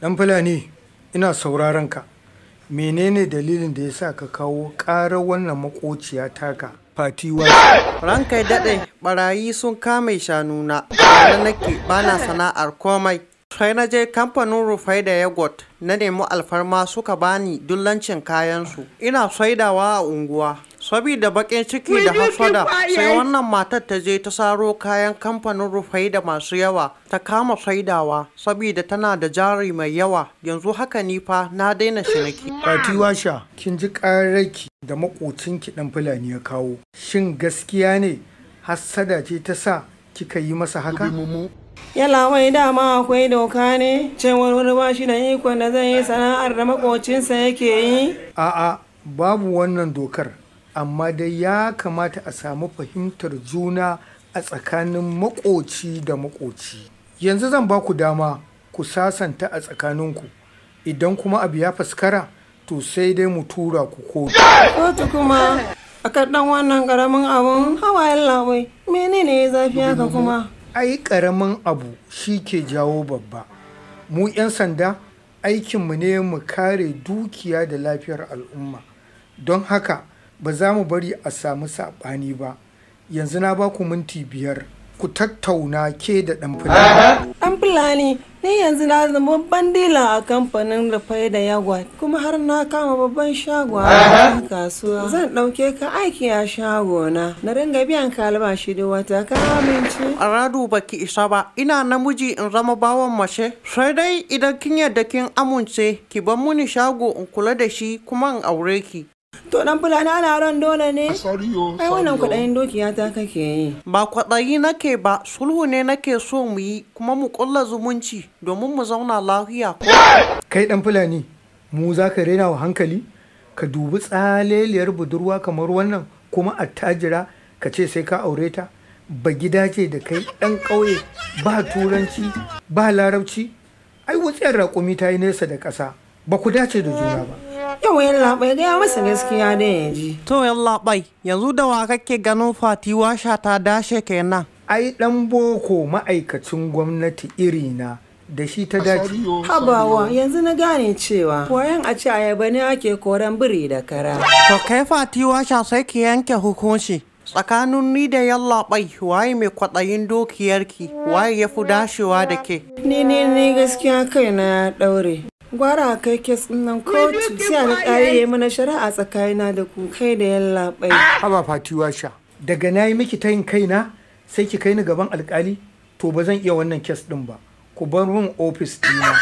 Dan Fulani, ina sauraron ka. Menene dalilin da ya sa ka kawo ƙarar wannan makociya taka, Fati Washa? Ranka ya daɗe, barayi sun kame shanuna, na nake bana sana'ar komai. Sai na je kamfanin Rufai da Yogurt na nemi alfarma suka bani dullancin kayansu. Ina saidawa a unguwa. Sabida baƙin ciki da hasada, sai wannan matar ta je ta saro kayan kamfanin Rufai da masu yawa, ta kama saidawa sabida tana da jari mai yawa. Yanzu haka ni fa na daina ciniki. Fati Washa, kin ji ƙararki da makocinki ɗan Fulani ya kawo. Shin gaskiya ne hassada ce ta sa kika yi masa haka? Yalla wai dama akwai doka ne cewar wani ba shi da ikon da zai yi sana'ar da makocinsa yake yi? A'a, babu wannan dokar, amma dai ya kamata a samu fahimtar juna a tsakanin makoci da makoci. Yanzu zan ba ku dama ku sasanta a tsakaninku, idan kuma abu ya faskara, to sai dai mu tura ku kotu. Kotu kuma akan dan wannan karamin abun hawa yalla wai menene ya zafi haka kuma? Ai ƙaramin abu shi ke jawo babba. Mu 'yan sanda aikinmu ne mu kare dukiya da lafiyar al'umma. Don haka ba za mu bari a samu saɓani ba. Yanzu na ba ku minti 5 ku tattauna ke da ɗan Fulani. Dan Fulani, ni yanzu na zama babban dila a kamfanin Rufai da Yagwat, kuma har na kama babban shago a cikin kasuwa. Zan ɗauke ka aiki a shagona, na ringa biyan ka albashi duk wata, ka amince? Aradu baki isa ba, ina namiji in zama bawan mace. Sai dai idan kin yarda kin amince, ki bar muni shago in kula da shi kuma in aure ki. To dan Fulani ana ran dole ne? Ai wannan kuɗin dukiya ta kake yi. Ba kwaɗayi nake ba, sulhu ne nake so mu yi kuma mu ƙulla zumunci domin mu zauna lafiya ko. Kai ɗan Fulani, mu za ka rena wa hankali? Ka dubi tsaleliyar budurwa kamar wannan kuma attajira ka ce sai ka aure ta? Ba gida ce da kai ɗan ƙauye ba turanci ba larabci? Ai wutsiyar raƙumi ta yi nesa da ƙasa, ba ku dace da juna ba. Yau yalla bai gaya masa gaskiya da ya ji. To yallaɓai, yanzu da wa kake ganin Fati Washa ta dashe kenan? Ai ɗan boko ma'aikacin gwamnati irina da shi ta dace. Habawa yanzu na gane cewa koyan a ci ayaba ne ake koran biri da kara. To kai Fati Washa sai ki yanke hukunci. Tsakanin ni da yallaɓai waye mai kwaɗayin dukiyarki, waye ya fi dashewa da ke? Ni ni ni gaskiya kaina ya ɗaure. Gwara a kai kes ɗin nan kotu sai alƙali ya yi mana shari'a tsakanina da ku kai da yallaɓai. Haba Fati Washa, daga na yi miki tayin kaina sai ki kai ni gaban alkali? To ba zan iya wannan kes ɗin ba. Ku bar min ofis ɗina.